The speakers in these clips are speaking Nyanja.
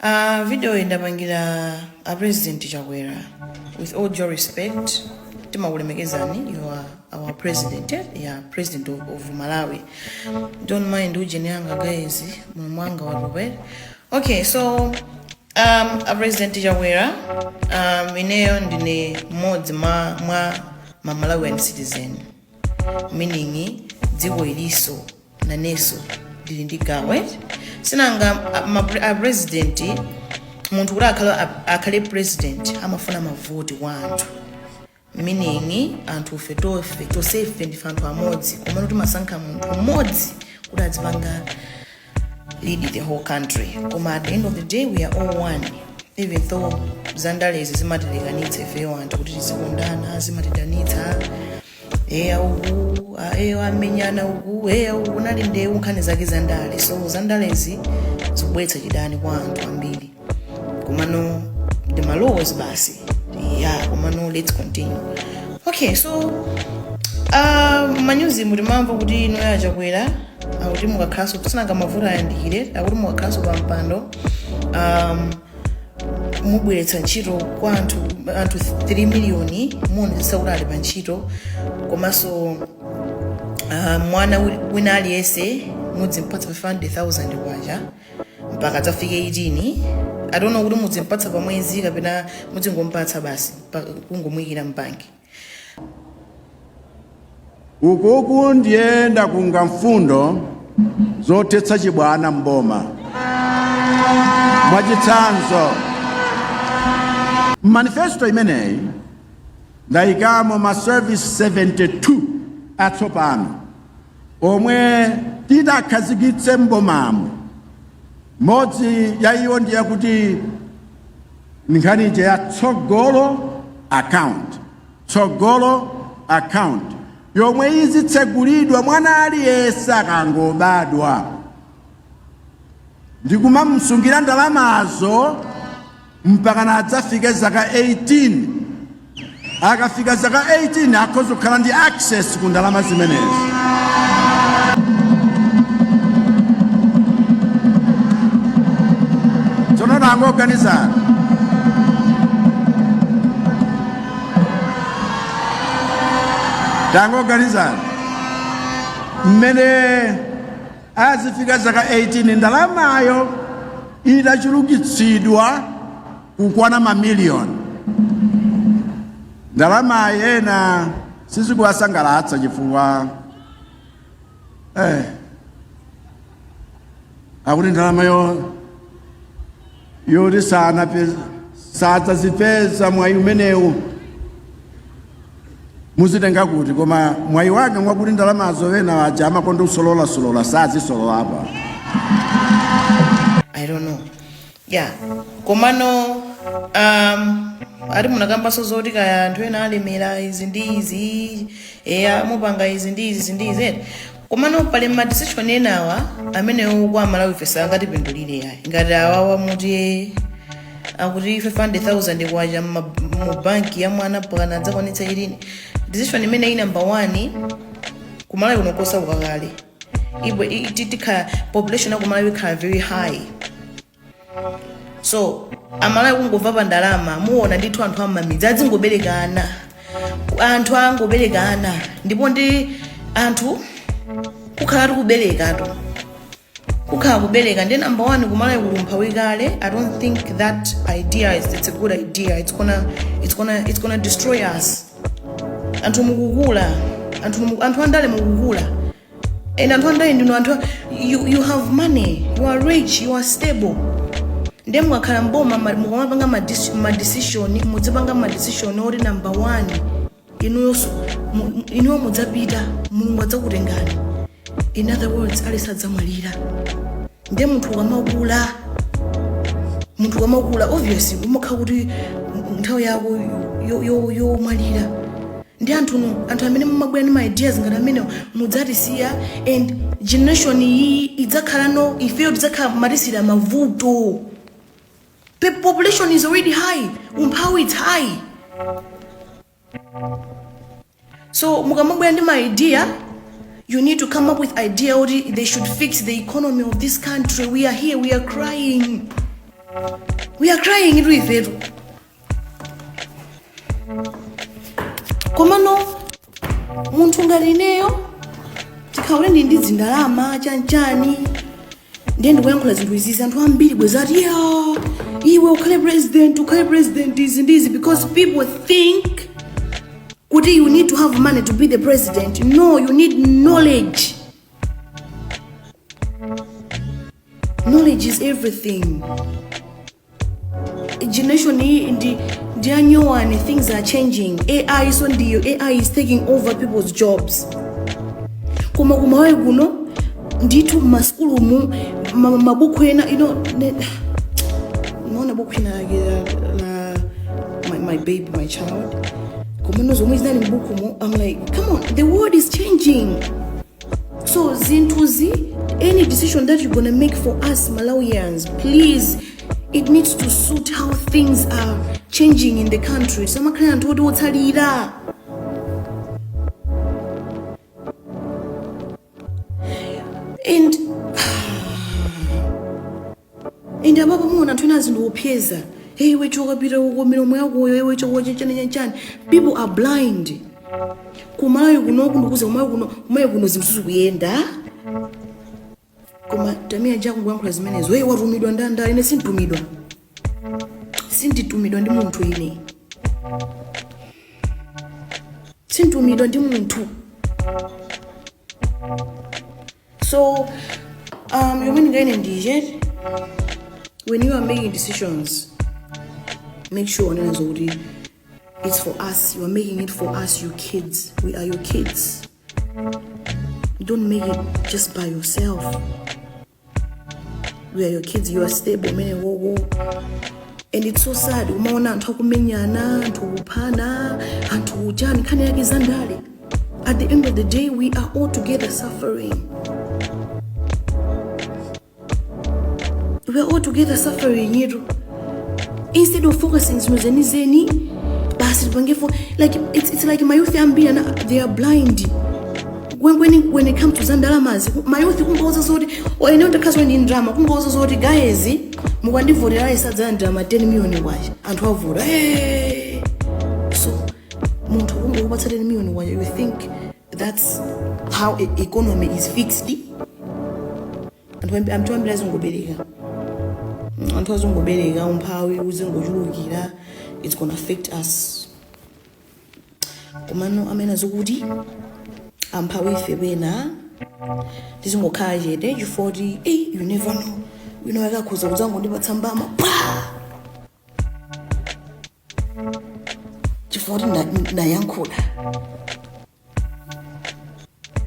Video iyi ndapangira a President Chakwera. With all due respect, timakulemekezani, you are our president, eh? Yeah, president of Malawi. Don't mind ujeni yanga guys, mwanga watupa. Okay, so a President Chakwera, ineyo ndine mmodzi mwa ma Malawian citizen, meaning dziko iliso naneso ndili ndi gawo, right? Sinanga a president, munthu kuti akhale president amafuna mavoti kwa anthu, meaning anthu ife tofe tosefe ndife anthu amodzi, komano timasankha munthu mmodzi kuti azipanga lead the whole country. Koma at the end of the day we are all one, even though zandalezi zimatilekanitsa ifeyo anthu kuti tizikondana, zimatidanitsa. Eya uku, eya amenyana uku, eya uku kunali ndewu, nkhani zake zandale. So zandalezi zikubweretsa chidani kwa anthu ambiri, komano ndi ma laws basi. Yeah, komano let's continue. Okay, so manyuzi mutimamva kuti ino a Chakwera akuti mukakhalanso, kusinanga mavuto ayandikire, akuti mukakhalanso pa mpando mubweretsa ntchito kwa anthu 3 miliyoni, muonetsetsa kuti ali pa ntchito, komanso mwana wina aliyense mudzimpatsa 500,000 kwacha mpaka adzafike 18. I don't know kuti mudzimpatsa pa mwezi kapena mudzingompatsa basi kungomuyikira mbanki. Ukuku ndiye ndakunga mfundo zothetsa chibwana mboma. Mwachitsanzo, manifesto imeneyi ndayikamo ma service 72 atsopano omwe titakhazikitse mbomamo. Mmodzi ya iwo ndiye kuti nkhani ija ya Tsogolo Account. Tsogolo Account yomwe izitsegulidwa mwana aliyense akangobadwa ndikumamsungira ndalamazo mpaka adzafike zaka 18. Akafika zaka 18 akhoza kukhala ndi access ku ndalama zimenezi. Tsono tangoganizani, tangoganizani mmene azifika zaka 18 ndalamayo itachulukitsidwa kukwana mamiliyoni. Ndalamayi ena sizikuwasangalatsa chifukwa akuti ndalama yoti sadzazipeza mwayi umenewu muzitenga kuti? Koma mwayi wake mwakuti ndalamazo ena aja amakonda kusololasola sazisolola apa. I don't know. Yeah, komano ati munakambanso zoti kaya anthu ena alemera izi ndi izi, eya, mupanga izi ndi izi ndi izi, eti. Komano pali ma decision enawa amenewo kwa Malawi ife sangatipindulire yayi, ngati awawa muti akuti 500,000 kwacha mu banki ya mwana mpaka adzakwanitsa 18. Decision imene iyi, number one, kumalawi kuno kosauka kale, ibwe tikhala population ya kumalawi ikhala very high. So Amalawi kungobva pa ndalama, muona ndithu anthu am'mamidzi adzingoberekana, anthu angoberekana, ndipo ndi anthu kukhala tikuberekatu, kukhala kubereka. Ndi number one, kumalawi kuli umphawi kale. I don't think that idea is, it's a good idea. It's gonna destroy us. Anthu mukukula, anthu andale mukukula, and anthu andale ndinu anthu, you have money, you are rich, you are stable. Ndiye mukakhala mboma mukamapanga ma decision, mudzipanga ma decision oti number one, inuyo mudzapita, Mulungu adzakutengani. In other words, aliyense adzamwalira. Ndiye munthu ukamakula, obviously umakhala kuti nthawi yako yomwalira. Ndi anthu anthu amene mumabwera ndi ma ideas ngati amenewo mudzatisiya, and generation iyi idzakhala no, ifeyo tidzakhala matisira mavuto. The population is already high, umphawi it's high. So mukamabwera ndi ma idea, you need to come up with idea oti they should fix the economy of this country. We are here, we are crying. We are crying itu ifetu. Komano munthu ngati ineyo, tikhaule ndi ndi zindalama chanchani, ndiye ndikuyankhula zinthu izizi, anthu ambiri bwezati, "Ya, iwe ukhale president, ukhale president," izi ndizi, because people think kuti you need to have money to be the president. No, you need knowledge. Knowledge is everything. Generation iyi ndi anyowani. Things are changing. AI, so ndiyo AI is taking over people's jobs. Koma kumawe kuno ndithu mmasukulumu mabuku ena maona buku ina lake la my baby, my child, komano zomwe zinali mbukumo, I'm like, "Come on, the world is changing." So zinthuzi, any decision that you're gonna make for us Malawians, please, it needs to suit how things are changing in the country. Samakhala anthu oti otsalira. And apapo muona anthu ena azindiopseza, "Hey, iwe, choka, pita uko, milomo yakoyo, iwe choka," chanchani chanchani. People are blind. Kumalawi kuno, ndikuza kumalawi kuno, kumalawi kuno zinthu sizikuyenda, koma Tamia Ja kungoyankhula zimenezo, "Hey, watumidwa ndanda." Ine sinditumidwa, sinditumidwa ndi munthu. Ine sinditumidwa ndi munthu. So yomwe ndingaine ndije, when you are making decisions, make sure onena zokuti it's for us. You are making it for us, your kids. We are your kids. Don't make it just by yourself. We are your kids. You are stable mene wowo. And it's so sad umaona anthu akumenyana, anthu kuphana, anthu kuchani, nkhani yake zandale. At the end of the day, we are all together suffering. We are all together suffering yetu. Instead of focusing zinthu zenizeni, basi tipange for like it's like mayouth ambiri they are blind when it comes to zandalamazi. Mayouth kungauza zoti ene ndakhazi ndi ndalama, kungauza zoti, "Guys, mukandivotera isadza ndalama 10 million kwacha," anthu avota. Hey! So munthu kungokupatsa 10 million kwacha, you think that's how economy is fixed? Anthu ambiri azingobereka, anthu azingobereka, umphawi uzingochulukira. It's gonna affect us. Komano amene azikuti amphawi ife pena tizingokhala chete, chifukwa kuti hey, you never know, wina akakhuza kudzangondipatsa mbama pa chifukwa kuti ndayankhula.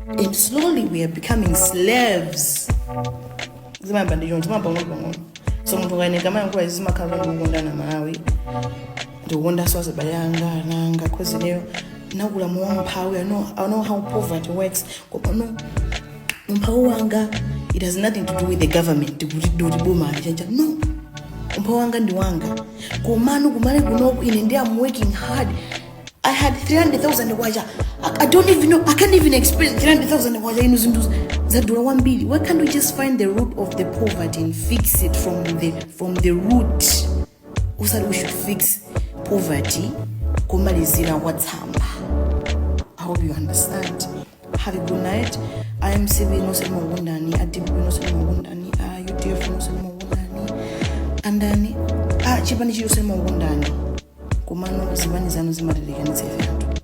And slowly we are becoming slaves. Zimayamba ndi choncho, zimayamba pang'ono pang'ono. So munthu kaine kamayankhula izi, zimakhala ndikukondana Malawi, ndikukondanso azibale anga, ananga, 'cause ineyo nakula muwamphawi. I know how poverty works. Koma no, umphawi wanga, it has nothing to do with the government, kuti doti boma chancha. No, umphawi wanga ndi wanga. Komano kumale kunoku ine ndi am working hard. I had 300,000 kwacha. I don't even know, I can't even explain 300,000 kwacha. Inu, zinthu zadula kwambiri. Why can't we just find the root of the poverty and fix it from the root? Usati we should fix poverty kumalizira kwa tsamba. I hope you understand. Have a good night. IMCB nonse makundani, a DPP nonse makundani, a UDF nonse makundani, andani, a chipani chilonse makundani. Komano zipani zanu zimatelekanitsa ife anthu.